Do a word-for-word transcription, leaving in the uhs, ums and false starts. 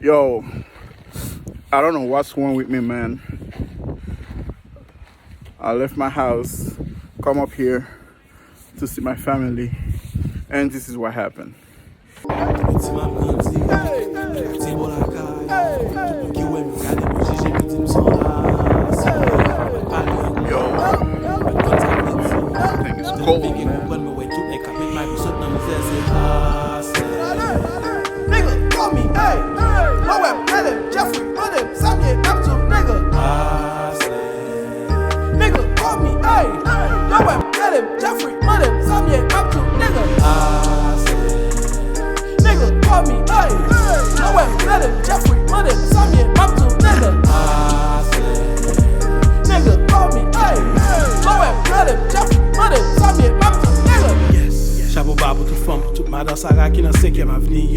Yo, I don't know what's wrong with me, man. I left my house, come up here to see my family, and this is what happened. Ti m ap grandi, ti bò lakay. Tout moun ki wè m, gade m, jije m, di m se yon ras. Pale anglè, mwen konn sa l vle di. Everything is cold, man. Konprann mwen, wè tout nèg k ap met may pou sot nan mizè, se ras. Nigga, call me, hey. Lè w wè m, rele m, Jeffrey, mande m sa m ye, m ap di w, nigga. Nigga, call me, hey. Lè w wè m, rele m, Jeffrey, mande m sa m ye, m ap di w, nigga. Nigga, call me, hey. Lè w wè m, rele m, Jeffrey, mande m sa m ye, m ap di w, nigga. Nigga, call me, hey. Lè w wè m, rele m, Jeffrey, mande m sa m ye, m ap di w, nigga. Chapo ba pou tout fanm, pou tout madan Sara ki nan senkyèm avni.